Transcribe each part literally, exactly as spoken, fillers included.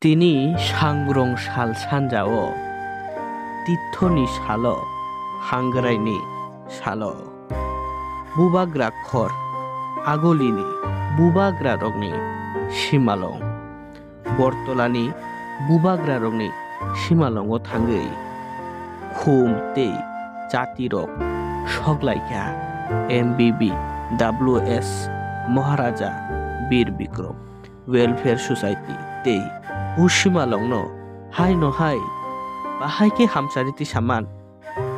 Tini sangrong sal sanjao, tithoni salo, hanggraini salo, bubagra khor agolini bubagrarokni simalong, Bortolani bubagrarokni simalongo thangwi khum tei chatirok soklaikha M B B W S Maharaja Bir Bikrom Welfare Society tei o simalongno haino hai bahai khe hamchari tisaman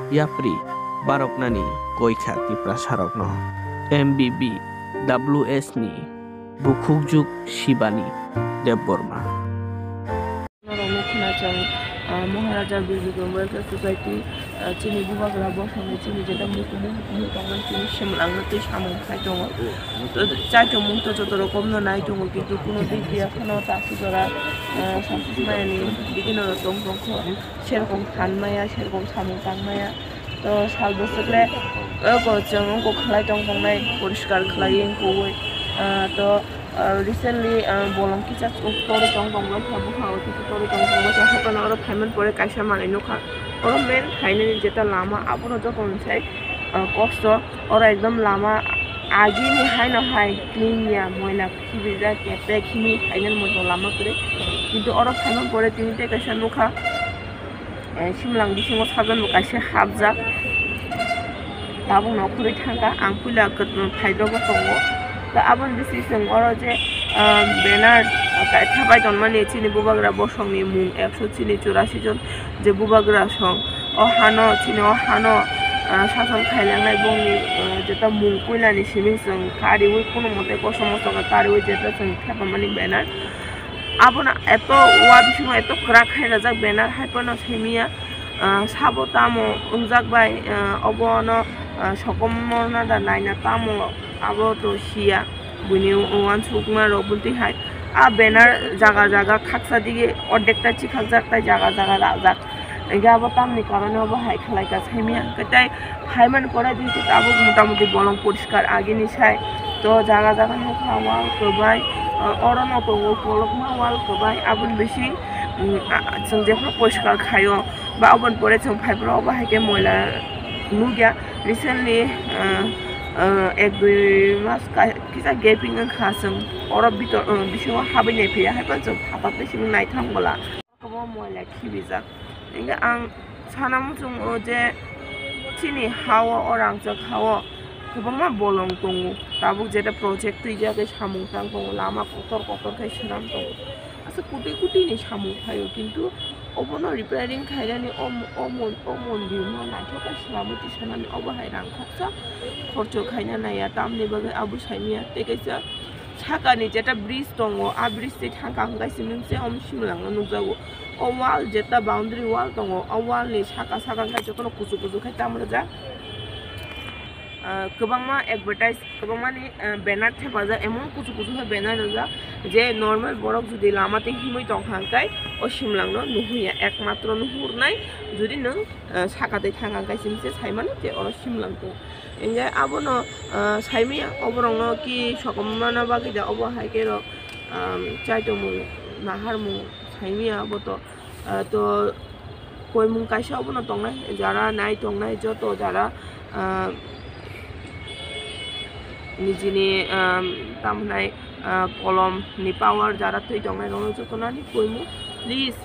yapri baroknani koikha Tiprasarokno. M B B W S ni bukhukjwk Shibani Debbarma. Norokno khwnachang, ah, Maharaja Bir Bikram Welfare Society, ah, chini bubagra bosongni chini jeta mukumu hukumu tongnai chini simalangno tei samung khai tongo. To chaichomung to joto rokomno nai tongo, kintu kuno dik dia phano takhuk jora, ah, samsuk mayani bikino tong tongkho, serokong phan maya, serokong samung tang maya. To sal bwswk le, oko chwng oko khlai tong tongnai, poriskar khlai wngkha, ah, to Ah, recently, ah, bolong kisa torwi tong tong bwkha, bwkha o kisa torwi tong tong bwkha, haphano oro phaimani pore kaisa manwi nukha. Oro main phainani jeta lama, abono joto ni sai, ah, kosto. Oro ekdom lama agini haino hai clean ya, moila khibijak, kepek himwi phainani moto lama kwrwi. Kintu oro phaimani pore tini tei kaisa nukha. Eh, simalang bisingo sajanbo kaisa hapjak. Tabukno khurui thangkha, ang puila kwt-, phaidrogo tongo. To aboni bising chwng oro je, ah, banner, ah, kaitha bai tonmani chini bubagra bosongni mung ekso chini churasi jon je bubagra song. O hano chini o hano, ah, sason khailangnai bongni, ah, jeta mung puilani simi chwng kariui kunumote kosom mosom kariui jeta chwng thepamani banner. Abono eto wa bisingo eto kwrak hai rajak banner hai phano simiya, ah, sabo tamo wngjak bai, ah, obono, ah, sokomorna da naina tamo abo to siya buini uansukma rok buti hai. A banner jaga jaga khaksa dige ordekta chikhakjak tai jaga jaga rajak. Hinkhe abo tamni karone obo hai khlai ka saimanya. Hinkhe tei phaimani pore din khe tabuk motamuti bolong poriskar agini sai. To jaga jaga nukha wal kwbai, ah, oro no tongo kolokma wal kwbai. Aboni bising, mm, ah, chwng jephru poriskar khaio ba aboni pore chwng phaiphuru obo hai khe moila nukya. Recently, ah, ah, ek dui mas ka-, kisa gaping wngkha chwng oro bitor, ah, bisingo habwi naiphiya hai phano chwng phatar tei simi naithang bwla. Obo moila khibijak. Hinkhe ang sana muchungo je chini ha-o, o rangchak ha-o kwbangma bolong tongo. Tabuk jeta project twijagwi samung tang tongo, lama kotor kotor khe swnam tongo. Aswk koti koti ni samung phaio, kintu obono repairing khainani o mo-, o mon-, o mondir no naithok khe swnamwi tisanani obo hai rang khoksa khorcho khaina naiya, tamni bagwi abo saimanya. Tei kaisa sakani jeta bridge tongo, a bridge tei thangka hwnkhe simi se omo simalangno nukjago. O wall jeta boundary wall tongo, o wall ni saka saka hwnkhe jotono kuchuk kuchuk khe tamo rijak. Ah, kwbangma advertise, kwbangmani, ah, banner thepajak, emon kuchuk kuchuk khe banner rijak je normal borok jodi lama tei himwi tongkha hwnkhe o simalangno nuhya, ekmatro nuhurnai jodi nwng, ah, saka tei thangka hwnkhe simi se saimano je oro simalang tongo. Hinkhe abono, ah, saimanya, oborokno ki sokomorna bagwi da obo hai khe rok, ah, chaitongmung, naharmung saimanya abo to, ah, to koimung kaisa obono tongnai, jara nai tongnai joto jara, ah, nijini, ah, tamo hwnai, ah, kolom ni power jara twi tongnai rokno jotono ani koimung, please.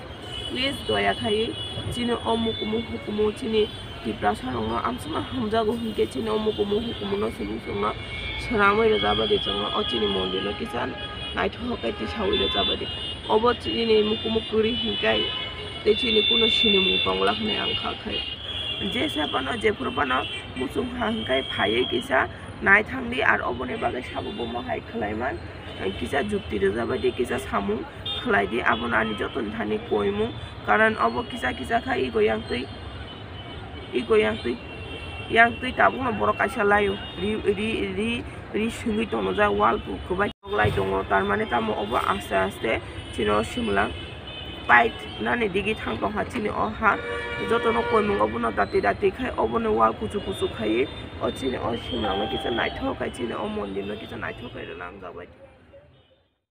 Please doya khai chini o mukumu hukumu chini Tiprasa rokno amsama hamjago hinkhe chini o mukumu hukumu no chini chwngno swnamwi rwjabadi chwngno o chini mondir no kisa naithok khe tisawi rwjabadi. Obo chini mukumu kwrwi hinkhe tei chini kuno sinimung tongla hwnwi ang kha khai. Jesa phano jephuru phano muchung ha hinkhe phaiwi kisa naithangdi ar oboni bagwi sabo bomo hai khlaiman kisa jukti rwjabadi kisa samung khlai di, abono ani joto ni thani koimung, karon obo kisa kisa kha ego yang twi, ego yang twi, yang twi tabukno borok kaisa laio, ri, ri, ri, ri swngwi tongo jak wall bo kwbai lai tongo, tar mane tamo obo aste aste chini o simalang pait nani digi thang tongkha chini o ha, jotono koimung obono dati dati khai obono wall kuchuk kuchuk khai o chini o simalang no kisa naithok khai chini o mondir no kisa naithok khai rwna ang jak bai.